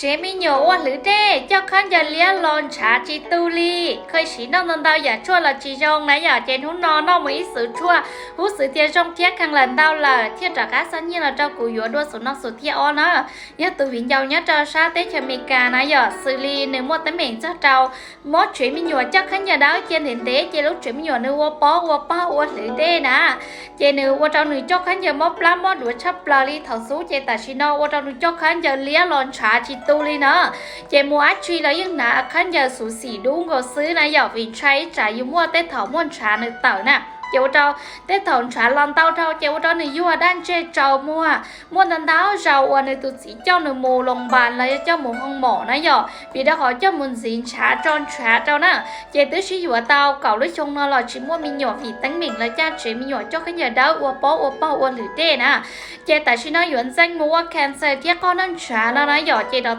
Tsev me nyuam ua hlwv dej coj khaub ncaws liab los ntshav tsis tu li. Kheev siv noj ntau ntau yam tshuaj los tsis zoo na yom, ces hnub no noj mus ib xwm tshuaj huv xwm tias zoo thiab kheev lawm ntau lawm thiaj rov qab xa nyiaj los rau kuv yuav dua xwm no xwm thiab os na. Yog tus viv ncaus nyob rau sab teb chaws Amelikas na yom, xws li nws muaj teeb meem txog rau mob tsev me nyuam coj khaub ncaws dawb cia ntev ntev ces lub tsev me nyuam nws ua pob ua pog ua hlwv dej na. Ces nws ua rau nws coj khaub ncaws mob plab mob duav tshaj plaws li thaum xub, ces tam sim no ua rau nws coj khaub ncaws liab los ntshav tsis tu li na. Ces mus dab tsi los yeej hnav khaub ncaws xuv xim dub nkaus xwb na yom, vim ntshai ib tsam yus muaj tej thaum muaj ntshav nws tawm na. Ces ua rau tej thaum ntshav los ntau dhau ces ua rau nws yuag daj ntseg tsaus muag. Muaj ntau ntau zaus uas nws tus txiv coj nws mus loos npas los yog coj mus hoo mom na yom, vim rau qhov coj mus ntxiv ntshav tso ntshav rau na. Ces twb sib yuav tau kaum lub xyoo no los tsis muaj me nyuam vim teeb meem lawv caj tsev me nyuam coj khaub ncaws dawb ua pob ua pog ua hlwv dej na. Ces tam sim no yuav ntxeev mus ua cancer thiab qoj noj ntshav no na yom, ces rov